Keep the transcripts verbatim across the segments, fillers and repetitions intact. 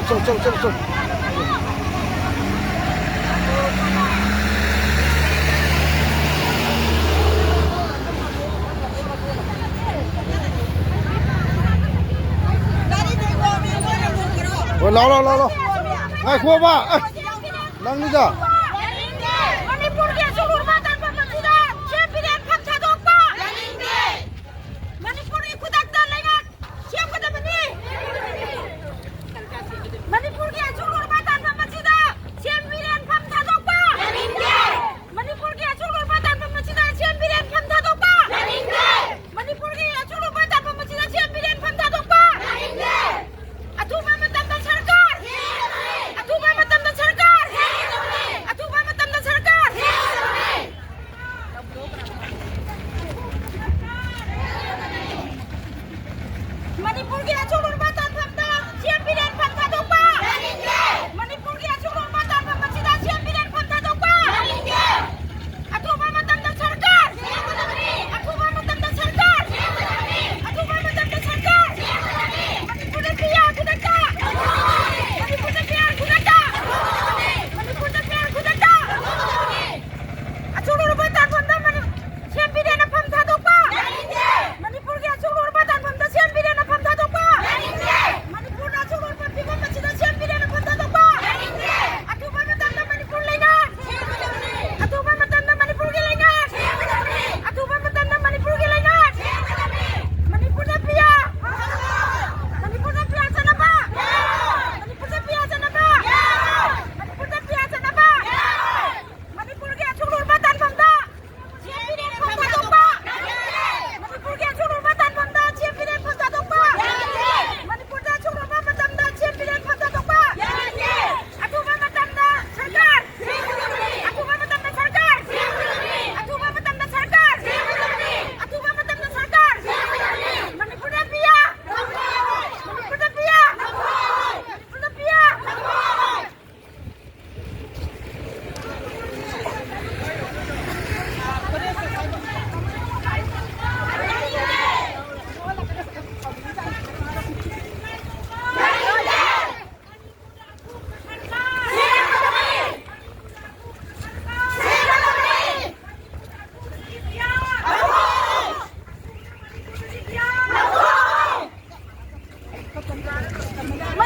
ꯆꯠꯂꯨ, ꯆꯠꯂꯨ, ꯆꯠꯂꯨ, ꯆꯠꯂꯨ꯫ ꯍꯣꯏ, ꯂꯥꯎ, ꯂꯥꯎ, ꯂꯥꯎ, ꯂꯥꯎ꯫ ꯉꯥꯏꯈꯣꯕ꯫ ꯑꯦ, ꯅꯪꯅꯤꯗ꯫ ꯃꯅꯤꯄꯨꯔꯒꯤ ꯑꯆꯧꯕ ꯇꯥꯟꯐꯝ ꯑꯁꯤꯗ ꯁꯤ ꯑꯦꯝ ꯕꯤꯔꯦꯟ ꯐꯝ ꯊꯥꯗꯣꯛꯄ꯫ ꯃꯅꯤꯄꯨꯔꯒꯤ ꯈꯨꯗꯛꯇ ꯂꯩꯉꯥꯛ ꯁꯦꯝꯒꯗꯕꯅꯤ꯫ ꯃꯅꯤꯄꯨꯔꯒꯤ ꯑꯆꯧꯕ ꯇꯥꯟꯐꯝ ꯑꯁꯤꯗ ꯁꯤ ꯑꯦꯝ ꯕꯤꯔꯦꯟ ꯐꯝ ꯊꯥꯗꯣꯛꯄ꯫ ꯃꯅꯤꯄꯨꯔꯒꯤ ꯑꯆꯧꯕ ꯇꯥꯟꯐꯝ ꯑꯁꯤꯗ ꯁꯤ ꯑꯦꯝ ꯕꯤꯔꯦꯟ ꯐꯝ ꯊꯥꯗꯣꯛꯄ꯫ ꯃꯅꯤꯄꯨꯔꯒꯤ ꯑꯆꯧꯕ ꯇꯥꯟꯐꯝ ꯑꯁꯤꯗ ꯁꯤ ꯑꯦꯝ ꯕꯤꯔꯦꯟ ꯐꯝ ꯊꯥꯗꯣꯛꯄ꯫ ꯑꯊꯨꯕ ꯃꯇꯝꯗ ꯁꯔꯀꯥꯔ! ꯑꯊꯨꯕ ꯃꯇꯝꯗ ꯁꯔꯀꯥꯔ!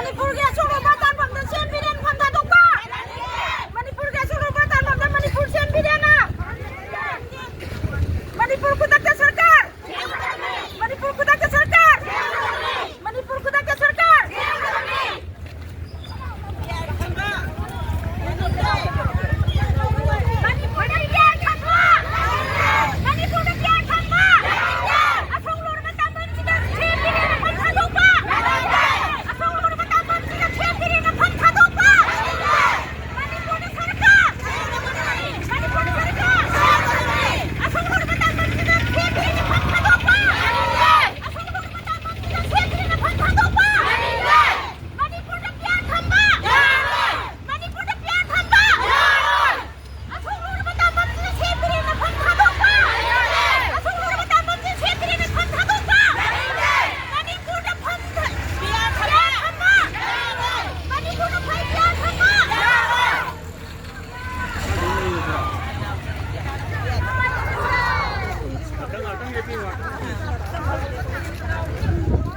ꯃꯅꯤꯄꯨꯔꯒꯤ ꯑꯁꯣꯛ ꯑꯄꯟ ꯇꯥꯟꯐꯝꯗ ꯁꯤ ꯑꯦꯝ ꯕꯤꯔꯦꯟ ꯐꯝ ꯊꯥꯗꯣꯛꯄ! ꯃꯅꯤꯄꯨꯔꯒꯤ ꯑꯁꯣꯛ ꯑꯄꯟ ꯇꯥꯟꯐꯝꯗ ꯃꯅꯤꯄꯨꯔ ꯁꯤ ꯑꯦꯝ ꯕꯤꯔꯦꯟꯅ! ꯃꯅꯤꯄꯨꯔ ꯈꯨꯗꯛꯇ ꯁꯔꯀꯥꯔ! ꯃꯅꯤꯄꯨꯔ ꯈꯨꯗꯛꯇ ꯁꯔꯀꯥꯔ! ꯃꯅꯤꯄꯨꯔ ꯈꯨꯗꯛꯇ ꯁꯔꯀꯥꯔ! ꯃꯅꯤꯄꯨꯔꯗ ꯄꯤꯌꯥꯔ ꯊꯝꯕ! ꯃꯅꯤꯄꯨꯔꯗ ꯄꯤꯌꯥꯔ ꯊꯝꯕ! ꯑꯁꯣꯛ ꯂꯣꯏꯔꯕ ꯇꯥꯡꯕ ꯑꯁꯣꯛ ꯂꯣꯏꯔꯕ ꯇꯥꯡꯕ ꯑꯃꯁꯤꯅ ꯁꯦꯝꯗ꯭ꯔꯦꯅ ꯐꯝ ꯊꯥꯗꯣꯛꯄ! ꯑꯁꯣꯛ ꯂꯣꯏꯔꯕ ꯇꯥꯡꯕ ꯑꯃꯁꯤꯅ ꯁꯦꯝꯗ꯭ꯔꯦꯅ ꯐꯝ ꯊꯥꯗꯣꯛꯄ! ꯃꯅꯤꯄꯨꯔꯗ ꯐꯝ ꯊ-, ꯄꯤꯌꯥꯔ ꯊꯝꯕ! ꯃꯅꯤꯄꯨꯔꯗ ꯐꯝ ꯄꯤꯌꯥꯔ ꯊꯝꯕ!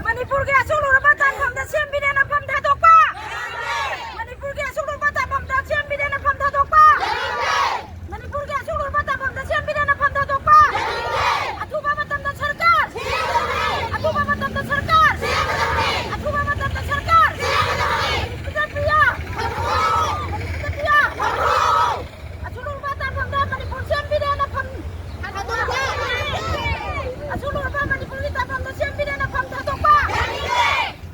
ꯃꯅꯤꯄꯨꯔꯒꯤ ꯑꯁꯣꯛ ꯂꯣꯏꯔꯕ ꯇꯥꯡꯐꯝꯗ ꯁꯦꯝꯕꯤꯔꯦꯅ ꯐꯝ ꯊꯥꯗꯣꯛꯄ! ꯃꯅꯤꯄꯨꯔꯒꯤ ꯑꯁꯣꯛ ꯂꯣꯏꯔꯕ ꯇꯥꯡꯐꯝꯗ ꯁꯦꯝꯕꯤꯔꯦꯅ ꯐꯝ ꯊꯥꯗꯣꯛꯄ! ꯃꯅꯤꯄꯨꯔꯒꯤ ꯑꯁꯣꯛ ꯂꯣꯏꯔꯕ ꯇꯥꯡꯐꯝꯗ ꯁꯦꯝꯕꯤꯔꯦꯅ ꯐꯝ ꯊꯥꯗꯣꯛꯄ! ꯑꯊꯨꯕ ꯃꯇꯝꯗ ꯁꯔꯀꯥꯔ! ꯑꯊꯨꯕ ꯃꯇꯝꯗ ꯁꯔꯀꯥꯔ! ꯑꯊꯨꯕ ꯃꯇꯝꯗ ꯁꯔꯀꯥꯔ! ꯃꯅꯤꯄꯨꯔꯗ ꯄꯤꯌꯥ! ꯃꯅꯤꯄꯨꯔꯗ ꯄꯤꯌꯥ! ꯑꯁꯣꯛ ꯂꯣꯏꯔꯕ ꯇꯥꯡꯐꯝꯗ ꯃꯅꯤꯄꯨꯔ ꯁꯦꯝꯕꯤꯔꯦꯅ ꯐꯝ ꯊꯥꯗꯣꯛꯄ! ꯑꯁꯣꯛ ꯂꯣꯏꯔꯕ ꯃꯅꯤꯄꯨꯔꯒꯤ ꯇꯥꯡꯐꯝꯗ ꯁꯦꯝꯕꯤꯔꯦꯅ ꯐꯝ ꯊꯥꯗꯣꯛꯄ!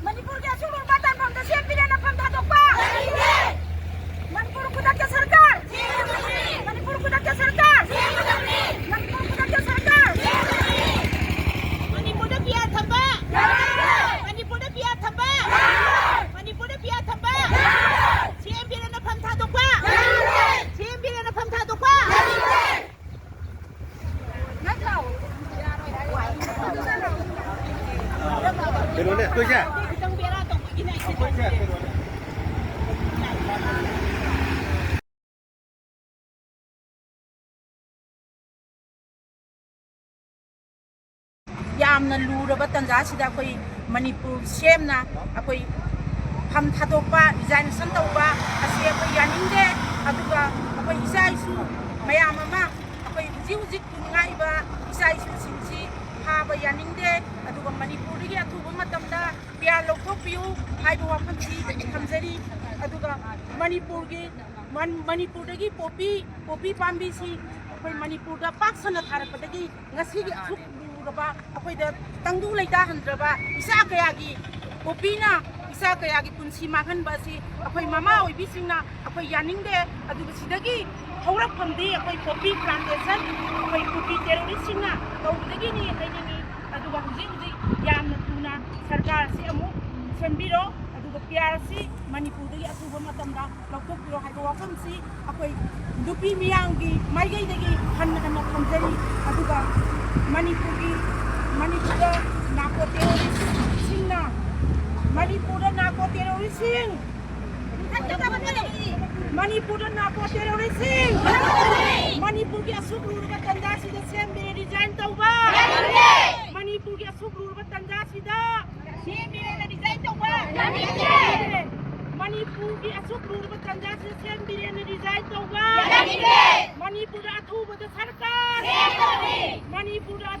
ꯃꯅꯤꯄꯨꯔꯒꯤ ꯑꯁꯣꯛ ꯂꯣꯏꯔꯕ ꯇꯥꯡꯐꯝꯗ ꯁꯦꯝꯕꯤꯔꯦꯅ ꯐꯝ ꯊꯥꯗꯣꯛꯄ! ꯃꯅꯤꯄꯨꯔ ꯈꯨꯗꯛꯇ ꯁꯔꯀꯥꯔ! ꯃꯅꯤꯄꯨꯔ ꯈꯨꯗꯛꯇ ꯁꯔꯀꯥꯔ! ꯃꯅꯤꯄꯨꯔ ꯈꯨꯗꯛꯇ ꯁꯔꯀꯥꯔ! ꯃꯅꯤꯄꯨꯔꯗ ꯄꯤꯌꯥꯔ ꯊꯝꯕ! ꯃꯅꯤꯄꯨꯔꯗ ꯄꯤꯌꯥꯔ ꯊꯝꯕ! ꯃꯅꯤꯄꯨꯔꯗ ꯄꯤꯌꯥꯔ ꯊꯝꯕ! ꯁꯤ ꯑꯦꯝ ꯕꯤꯔꯦꯟꯅ ꯐꯝ ꯊꯥꯗꯣꯛꯄ! ꯁꯤ ꯑꯦꯝ ꯕꯤꯔꯦꯟꯅ ꯐꯝ ꯊꯥꯗꯣꯛꯄ! ꯀꯩꯅꯣꯅꯦ, ꯑꯩꯈꯣꯏꯁꯦ꯫ ꯑꯩꯈꯣꯏꯁꯦ, ꯀꯩꯅꯣꯅꯦ꯫ ꯌꯥꯝꯅ ꯂꯨꯔꯕ ꯇꯥꯟꯖꯥꯁꯤꯗ ꯑꯩꯈꯣꯏ ꯃꯅꯤꯄꯨꯔ ꯁꯦꯝꯅ ꯑꯩꯈꯣꯏ ꯐꯝ ꯊꯥꯗꯣꯛꯄ, ꯔꯤꯖꯥꯏꯅꯦꯁꯟ ꯇꯧꯕ ꯑꯁꯤ ꯑꯩꯈꯣꯏ ꯌꯥꯅꯤꯡꯗꯦ꯫ ꯑꯗꯨꯒ ꯑꯩꯈꯣꯏ ꯏꯆꯥ ꯏꯁꯨ ꯃꯌꯥꯝ ꯑꯃ, ꯑꯩꯈꯣꯏ ꯍꯧꯖꯤꯛ ꯍꯧꯖꯤꯛ ꯄꯨꯅꯤꯡꯉꯥꯏꯕ ꯏꯆꯥ ꯏꯁꯨꯁꯤꯡꯁꯤ ꯐꯥꯕ ꯌꯥꯅꯤꯡꯗꯦ꯫ ꯑꯗꯨꯒ ꯃꯅꯤꯄꯨꯔꯗꯒꯤ ꯑꯊꯨꯕ ꯃꯇꯝꯗ ꯄꯤ ꯑꯥꯔ ꯂꯧꯊꯣꯛꯄꯤꯌꯨ ꯍꯥꯏꯕ ꯋꯥꯐꯝꯁꯤ ꯊꯝꯖꯔꯤ꯫ ꯑꯗꯨꯒ ꯃꯅꯤꯄꯨꯔꯒꯤ, ꯃꯟ-, ꯃꯅꯤꯄꯨꯔꯗꯒꯤ ꯄꯣꯄꯤ, ꯄꯣꯄꯤ ꯄꯥꯝꯕꯤꯁꯤ ꯑꯩꯈꯣꯏ ꯃꯅꯤꯄꯨꯔꯗ ꯄꯥꯛ ꯁꯟꯅ ꯊꯥꯔꯛꯄꯗꯒꯤ ꯉꯁꯤꯒꯤ ꯑꯁꯨꯛ ꯂꯨꯔꯕ, ꯑꯩꯈꯣꯏꯗ ꯇꯪꯗꯨ ꯂꯩꯇꯥꯍꯟꯗ꯭ꯔꯕ ꯏꯆꯥ ꯀꯌꯥꯒꯤ ꯄꯣꯄꯤꯅ ꯏꯆꯥ ꯀꯌꯥꯒꯤ ꯄꯨꯟꯁꯤ ꯃꯥꯡꯍꯟꯕ ꯑꯁꯤ ꯑꯩꯈꯣꯏ ꯃꯃꯥ ꯑꯣꯏꯕꯤꯁꯤꯡꯅ ꯑꯩꯈꯣꯏ ꯌꯥꯅꯤꯡꯗꯦ꯫ ꯑꯗꯨꯒ ꯁꯤꯗꯒꯤ ꯍꯧꯔꯛꯐꯝꯗꯤ ꯑꯩꯈꯣꯏ ꯄꯣꯄꯤ ꯄ꯭ꯂꯥꯟꯇꯦꯁꯟ, ꯑꯩꯈꯣꯏ ꯄꯣꯄꯤ ꯇꯦꯔꯣꯔꯤꯁꯁꯤꯡꯅ ꯇꯧꯕꯗꯒꯤꯅꯤ ꯍꯥꯏꯅꯤꯡꯏ꯫ ꯑꯗꯨꯒ ꯍꯧꯖꯤꯛ ꯍꯧꯖꯤꯛ ꯌꯥꯝꯅ ꯊꯨꯅ ꯁꯔꯀꯥꯔ ꯑꯁꯤ ꯑꯃꯨꯛ ꯁꯦꯝꯕꯤꯔꯣ꯫ ꯑꯗꯨꯒ ꯄꯤ ꯑꯥꯔ ꯑꯁꯤ ꯃꯅꯤꯄꯨꯔꯗꯒꯤ ꯑꯊꯨꯕ ꯃꯇꯝꯗ ꯂꯧꯊꯣꯛꯄꯤꯔꯣ ꯍꯥꯏꯕ ꯋꯥꯐꯝꯁꯤ ꯑꯩꯈꯣꯏ ꯅꯨꯄꯤ ꯃꯤꯌꯥꯝꯒꯤ ꯃꯥꯏꯀꯩꯗꯒꯤ ꯍꯟꯅ ꯍꯟꯅ ꯊꯝꯖꯔꯤ꯫ ꯑꯗꯨꯒ ꯃꯅꯤꯄꯨꯔꯒꯤ, ꯃꯅꯤꯄꯨꯔꯗ ꯅꯥꯔꯀꯣ ꯇꯦꯔꯣꯔꯤꯁꯁꯤꯡꯅ, ꯃꯅꯤꯄꯨꯔꯗ ꯅꯥꯔꯀꯣ ꯇꯦꯔꯣꯔꯤꯁꯁꯤꯡ, ꯃꯅꯤꯄꯨꯔꯗ ꯅꯥꯔꯀꯣ ꯇꯦꯔꯣꯔꯤꯁꯁꯤꯡ, ꯃꯅꯤꯄꯨꯔꯒꯤ ꯑꯁꯨꯛ ꯂꯨꯔꯕ ꯇꯟꯖꯥꯁꯤꯗ ꯁꯤ ꯑꯦꯝ ꯕꯤꯔꯦꯟ ꯔꯤꯖꯥꯏꯟ ꯇꯧꯕ, ꯃꯅꯤꯄꯨꯔꯒꯤ ꯑꯁꯨꯛ ꯂꯨꯔꯕ ꯇꯟꯖꯥꯁꯤꯗ ꯁꯤ ꯑꯦꯝ ꯕꯤꯔꯦꯟꯅ ꯔꯤꯖꯥꯏꯟ ꯇꯧꯕ ꯌꯥꯅꯤꯡꯗꯦ꯫ ꯃꯅꯤꯄꯨꯔꯒꯤ ꯑꯁꯨꯛ ꯂꯨꯔꯕ ꯇꯟꯖꯥꯁꯤꯗ ꯁꯤ ꯑꯦꯝ ꯕꯤꯔꯦꯟꯅ ꯔꯤꯖꯥꯏꯟ ꯇꯧꯕ ꯌꯥꯅꯤꯡꯗꯦ꯫ ꯃꯅꯤꯄꯨꯔꯗ ꯑꯊꯨꯕꯗ ꯁꯔꯀꯥꯔ ꯁꯦꯝꯒꯗꯕꯅꯤ꯫ ꯃꯅꯤꯄꯨꯔꯗ